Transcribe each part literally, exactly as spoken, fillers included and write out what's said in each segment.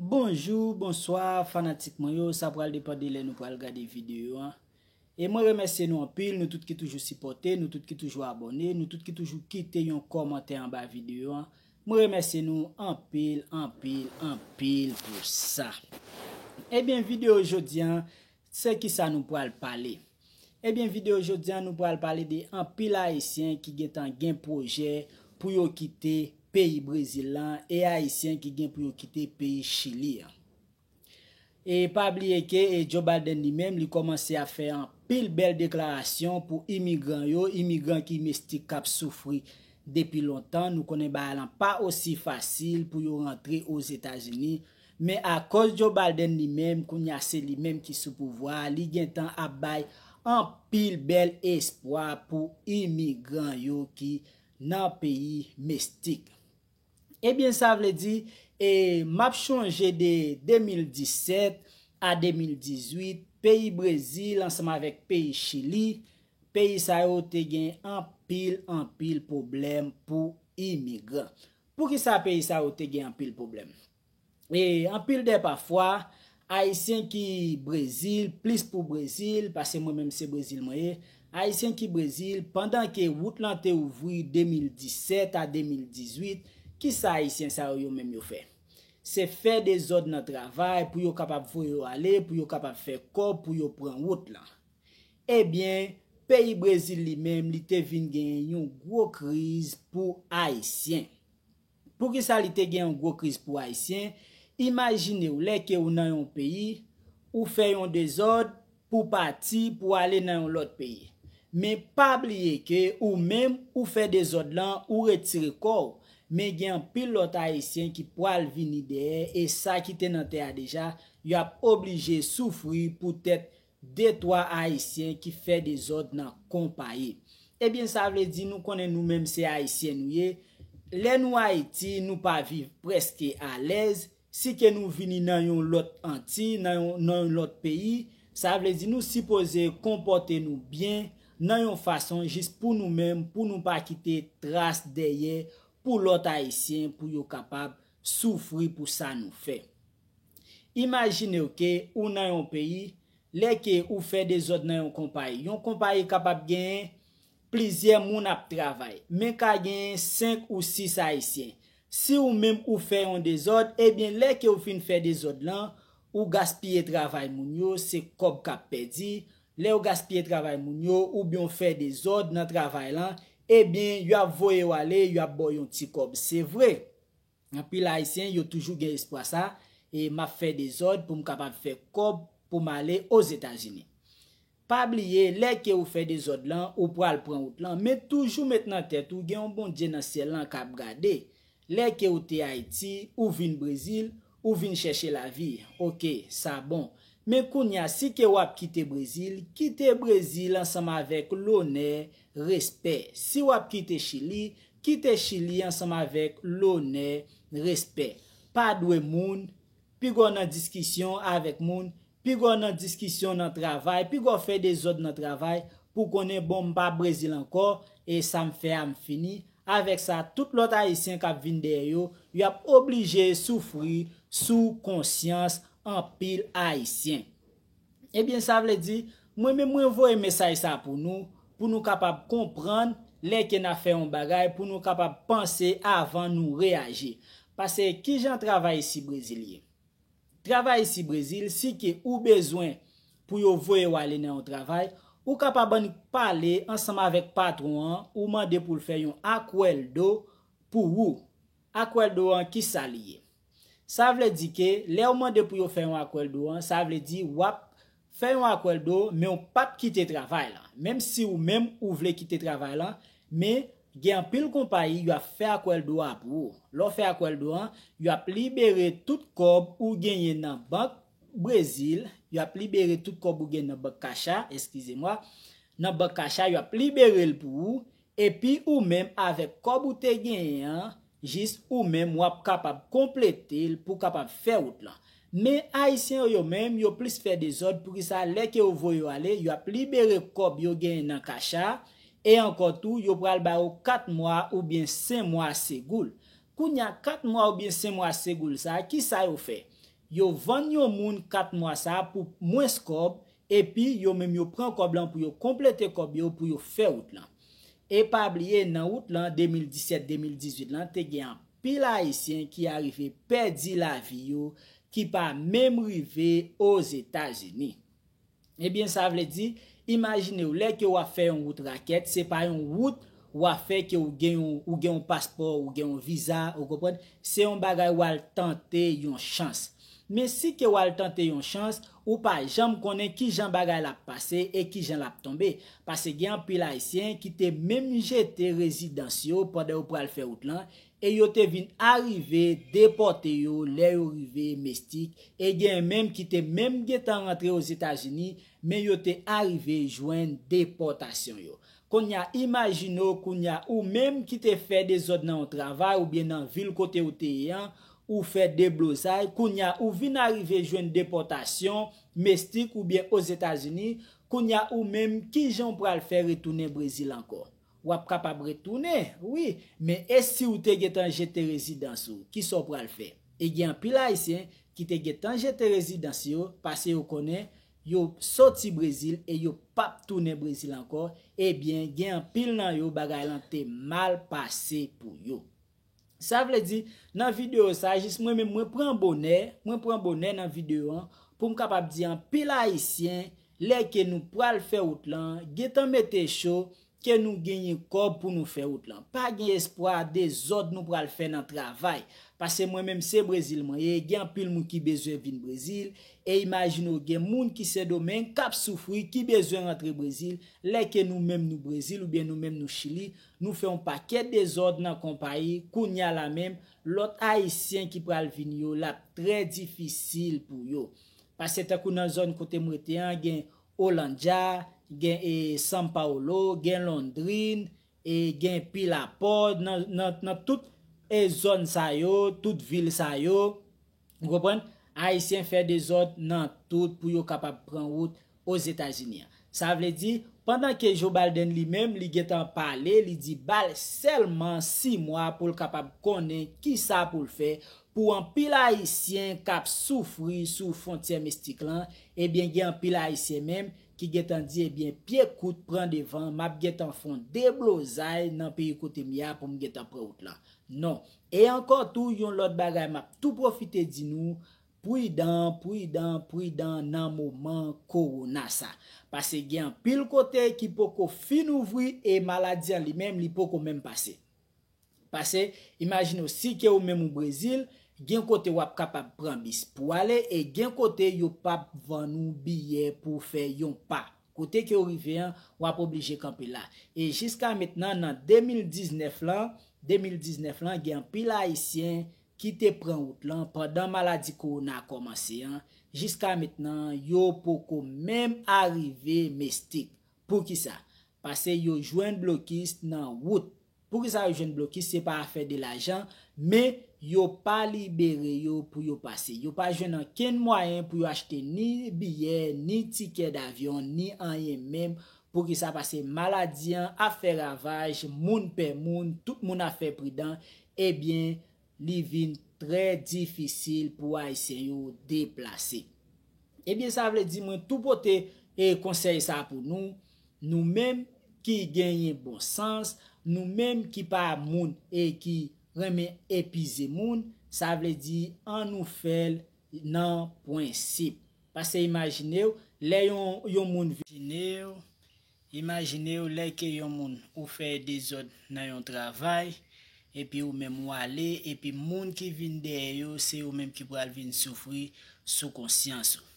Bonjou, bonswa, fanatik mwen yo. Sa pral depann de lè nou pral gade videyo an. E mwen remèsye nou anpil, nou tout ki toujou sipòte, nou tout ki toujou abòne, nou tout ki toujou kite yon kòmantè anba videyo an. Mwen remèsye nou anpil, anpil, anpil pou sa. Ebyen, videyo jodi an, se ki sa nou pral pale? Ebyen, videyo jodi an, nou pral pale de anpil Ayisyen ki gentan gen pwojè pou yo kite peyi Brezil lan e Ayisyen ki gen pou yo kite peyi Chili an. E pa bliye ke e Joe Biden li menm, li kòmanse ap fè anpil bèl deklarasyon pou imigran yo, imigran ki mestik k ap soufri depi lontan. Nou konnen bagay lan pa osi fasil pou yo rantre Ozetazini. Men akòz Joe Biden li menm, kounye a se li menm ki sou pouvwa a, li gentan ap bay anpil bèl espwa pou imigran yo ki nan peyi mestik. Ebyen, sa vle di, e, m ap chonje de de mil disèt a de mil dizuit, peyi Brezil ansanm avèk peyi Chili, peyi sa yo te gen anpil, anpil pwoblèm pou imigran. Poukisa peyi sa yo te gen anpil pwoblèm? E anpil de pafwa, Ayisyen ki Brezil, plis pou Brezil, paske mwen menm se Brezil mwen ye, Ayisyen ki Brezil, pandan ke wout lan te ouvri de mil disèt a de mil dizuit, kisa Ayisyen sa yo, yo menm yo fè? Se fè dezòd nan travay pou yo kapab voye yo ale, pou yo kapab fè kòb, pou yo pran wout lan. Ebyen, peyi Brezil li menm, li te vin gen yon gwo kriz pou Ayisyen. Poukisa li te gen yon gwo kriz pou Ayisyen? Imajine w, lè ke ou nan yon peyi, ou fè yon dezòd pou pati, pou ale nan yon lòt peyi. Men pa bliye ke ou menm, ou fè dezòd lan, ou retire kò w. Men gen anpil lòt Ayisyen ki pral vini dèyè, e sa ki te nan tè a deja, y ap oblije soufri poutèt de twa Ayisyen ki fè dezòd nan konpayi. Ebyen, sa vle di nou konnen nou menm se Ayisyen nou ye. Lè nou Ayiti, nou pa viv prèske alèz. Si ke nou vini nan yon lòt Anti, nan yon, nan yon lòt peyi, sa vle di nou sipoze konpòte nou byen nan yon fason jis pou nou menm, pou nou pa kite tras dèyè pou lòt Ayisyen, pou yo kapab soufri pou sa nou fè. Imajine w ke ou nan yon peyi, lè ke ou fè dezòd nan yon konpayi, yon konpayi kapab genyen plizyè moun ap travay, men ka genyen senk ou sis Ayisyen. Si ou menm ou fè yon dezòd, ebyen lè ke ou fin fè dezòd lan, ou gaspiye travay moun yo, se kòb k ap pèdi. Lè ou gaspiye travay moun yo, oubyen ou fè dezòd nan travay lan, ebyen yo ap voye w ale, yo ap ba w yon ti kòb. Se vre. Anpil Ayisyen, yo toujou gen espwa sa, e m ap fè dezòd pou m kapab fè kòb pou m ale Ozetazini. Pa bliye, lè ke ou fè dezòd lan, ou pral pran wout lan, men toujou met nan tèt ou, gen yon Bondye nan syèl lan k ap gade. Lè ke ou te Ayiti, ou vin Brezil, ou vin chèche lavi. Oke, sa bon. Men kounye a, si ke w ap kite Brezil, kite Brezil ansanm avèk lonè, respè. Si w ap kite Chili, kite Chili ansanm avèk lonè, respè. Pa dwe moun, piga w nan diskisyon avèk moun, piga w nan diskisyon nan travay, piga w fè dezòd nan travay, pou konnen, bon, m pa Brezil ankò, e sa m fè a m fini. Avèk sa, tout lòt Ayisyen k ap vin dèyè yo, y ap oblije soufri sou konsyans anpil Ayisyen. Ebyen, sa vle di, mwen menm mwen voye mesaj sa pou nou, pou nou kapab konprann lè ke n ap fè yon bagay, pou nou kapab panse avan nou reyaji. Paske kijan travay isi Brezil ye? Travay isi Brezil, si ke ou bezwen pou yo voye w ale nan yon travay, ou kapab annik pale ansanm avèk patwon an, ou mande pou l fè yon akwèldo pou ou. Akwèldo an, kisa li ye? Sa vle di ke lè w mande pou yo fè yon akwèldo an, sa vle di w ap fè yon akwèldo, men w p ap kite travay lan. Menm si ou menm ou vle kite travay lan, men gen anpil konpayi y ap fè akwèldo a pou ou. Lè w fè akwèldo an, y ap libere tout kòb ou genyen nan bank Brezil, y ap libere tout kòb ou gen nan bank Caixa, eskize mwa, nan bank Caixa, y ap libere l pou ou, epi ou menm avèk kòb ou te genyen an, jis ou menm w ap kapab konplete l pou w kapab fè wout lan. Men Ayisyen yo, yo menm, yo plis fè dezòd, poukisa lè ke yo voye yo ale, y ap libere kòb yo genyen nan Caixa, e ankò tou, yo pral ba yo kat mwa oubyen senk mwa segoul. Kounye a, kat mwa oubyen senk mwa segoul sa, kisa yo fè? Yo vann yon moun kat mwa sa pou mwens kòb, epi yo menm yo pran kòb lan pou yo konplete kòb yo pou yo fè wout lan. E pa bliye, nan wout lan, de mil disèt, de mil dizuit lan, te gen anpil Ayisyen ki arive pèdi lavi yo, ki pa menm rive Ozetazini. Ebyen, sa vle di, imajine w, lè ke w ap fè yon wout rakèt, se pa yon wout w ap fè ke w gen yon, ou gen yon paspò, ou gen yon viza, ou konprann? Se yon bagay w al tante yon chans. Men si ke w al tante yon chans, ou pa janm konnen kijan bagay la ap pase e kijan l ap tonbe. Paske gen anpil Ayisyen ki te menm jete rezidans yo pandan yo pral fè wout lan, e yo te vin arive depòte yo lè yo rive Mestik, e gen menm ki te menm gentan rantre Ozetazini, men yo te arive jwenn depòtasyon yo. Kounye a, imajine w, kounye a, ou menm ki te fè dezòd nan yon travay oubyen nan vil kote ou te ye an, ou fè deblozay, kounye a, ou vin arive jwenn depòtasyon, Mestik oubyen Ozetazini, kounye a, ou menm, kijan w pral fè retounen Brezil ankò? W ap kapab retounen, wi, men e si w te gentan jete rezidans ou, kisa w pral fè? E gen anpil Ayisyen ki te gentan jete rezidans yo, paske yo konnen yo soti Brezil e yo p ap tounen Brezil ankò, ebyen, gen anpil nan yo bagay lan te mal pase pou yo. Sa vle di, nan videyo sa, jis mwen menm, mwen pran bonè, mwen pran bonè nan videyo an, pou m kapab di anpil Ayisyen, lè ke nou pral fè wout lan, gentan mete cho, ke nou genyen kòb pou nou fè wout lan. Pa gen espwa dezòd nou pral fè nan travay. Paske mwen menm se Brezil mwen ye, gen anpil moun ki bezwen vin Brezil, e imajine w gen moun ki Sendomeng k ap soufri, ki bezwen rantre Brezil, lè ke nou menm nou Brezil oubyen nou menm nou Chili, nou fè yon pakèt dezòd nan konpayi, kounye a la menm, lòt Ayisyen ki pral vin yo, l ap trè difisil pou yo. Paske tankou nan zòn kote m rete an, gen Olanja, gen e, São Paulo, gen Londrina, e, gen Pilapod, nan, nan, nan tout e, zòn sa yo, tout vil sa yo, ou konprann? Ayisyen fè dezòd nan tout pou yo kapab pran wout Ozetazini an. Sa vle di, pandan ke Joe Biden li menm, li gentan pale, li di ba l sèlman sis mwa pou l kapab konnen kisa pou l fè, pou anpil Ayisyen k ap soufri sou fwontyè Mestik lan, ebyen, gen anpil Ayisyen menm ki gentan di, ebyen, pye kout pran devan, m ap gentan fè yon deblozay nan peyi kote m ye a pou m gentan pran wout lan. Non. E ankò tou, yon lòt bagay m ap tou pwofite di nou, pridan, pridan, pridan nan moman kowona sa. Paske gen anpil kote ki poko fin ouvri e maladi an li menm, li poko menm pase. Paske, imajine w, si ke ou menm ou Brezil, gen kote w ap kapab pran bis pou ale e gen kote yo p ap vann ou biyè pou w fè yon pa. Kote ke w rive an, w ap oblije kanpe la. E jiska mentnan, nan de mil diznèf lan, de mil diznèf lan, gen anpil Ayisyen ki te pran wout lan pandan maladi kowona a kòmanse an. Jiska mentnan, yo poko menm arive Mestik. Poukisa? Paske yo jwenn blokis nan wout. Poukisa yo jwenn blokis? Se pa afè de lajan, men yo pa libere yo pou yo pase. Yo pa jwenn ankenn mwayen pou yo achte ni biyè, ni tikè davyon, ni anyen menm. Poukisa? Paske maladi an ap fè ravaj, moun pè moun, tout moun ap fè pridan. Ebyen, li vin trè difisil pou Ayisyen yo deplase. Ebyen, sa vle di mwen tou pote e konsèy sa pou nou, nou menm ki genyen bon sans, nou menm ki pa moun e ki renmen epize moun, sa vle di ann nou fè l nan prensip. Paske imajine w, lè yon, yon moun vin, imajine w, imajine w lè ke yon moun ou fè dezòd nan yon travay, epi ou menm ou ale, epi moun ki vin dèyè yo, se yo menm ki pral vin soufri sou konsyans ou.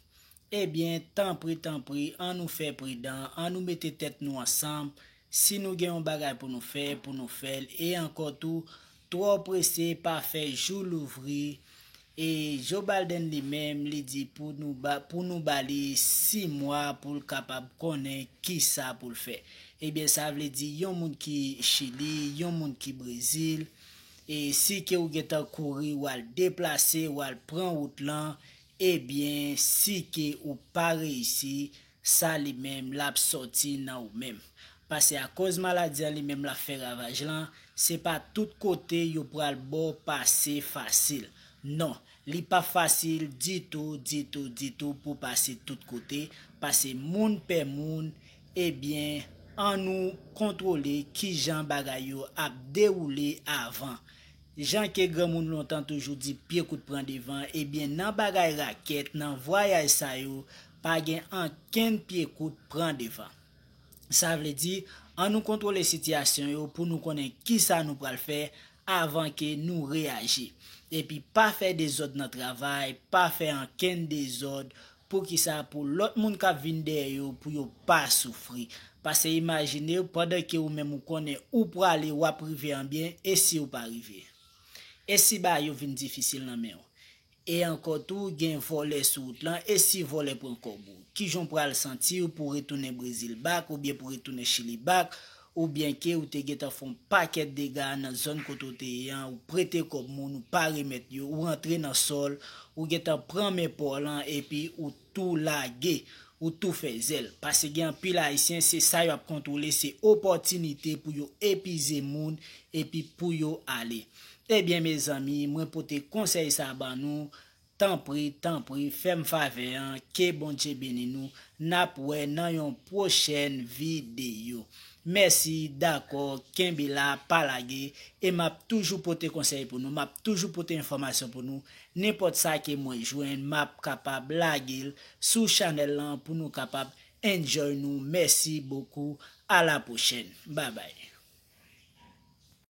Ebyen, tanpri, tanpri, ann nou fè pridan, ann nou mete tèt nou ansanm. Si nou gen yon bagay pou nou fè, pou nou fè l. E ankò tou, twò prese pa fè jou louvri. E Joe Biden li menm, li di pou nou ba, pou nou ba li sis mwa pou l kapab konnen kisa pou l fè. Ebyen, sa vle di yon moun ki Chili, yon moun ki Brezil, e si ke ou gentan kouri, w al deplase, w al pran wout lan, ebyen, si ke ou pa reyisi, sa li menm, l ap sòti nan ou menm. Paske akoz maladi an li menm l ap fè ravaj lan, se pa tout kote yo pral ba w pase fasil. Non, Li pa fasil ditou, ditou, ditou pou pase tout kote, pase moun pè moun, ebyen, annou kontwole kijan bagay yo ap dewoule avan. Jan ke granmoun lontan toujou di pye kout pran devan, ebyen, nan bagay rakèt, nan vwayaj sa yo, pa gen ankenn pye kout pran devan. Sa vle di, annou kontwole sitiyasyon yo pou nou konnen kisa nou pral fè avan ke nou reyaji. Epi pa fè dezòd nan travay, pa fè ankenn dezòd, poukisa, pou lòt moun k ap vin dèyè yo, pou yo pa soufri. Pase imajine w, pandan ke ou menm ou konnen ou prale, w ap rive an byen, e si w pa rive? E si bagay yo vin difisil nan men w? E ankò tou, gen vòlè sou wout lan, e si vòlè pran kòb ou? Kijan w pral santi w pou w retounen Brezil back, oubyen pou w retounen Chili back, oubyen ke ou te gentan fè yon pakèt dega nan zòn kote w te ye an, ou prete kòb moun, ou pa remèt yo, ou rantre nan sòl, ou gentan pran men pa w lan, epi ou tou lage, ou tou fè zèl. Pase gen anpil Ayisyen, se sa yo ap kontwole, se opòtinite pou yo epize moun, epi pou yo ale. Ebyen, mezanmi, mwen pote konsèy sa ban nou. Tanpri, tanpri, fè m favè an, ke Bondye beni nou, n ap wè nan yon pwochèn videyo. Mèsi, dakò, kenbe la, pa lage, e m ap toujou pote konsèy pou nou, m ap toujou pote enfòmasyon pou nou, nenpòt sa ke mwen jwenn, m ap kapab lage l sou chanèl lan pou nou kapab enjoy nou. Mèsi bokou, a la pwochèn, babay.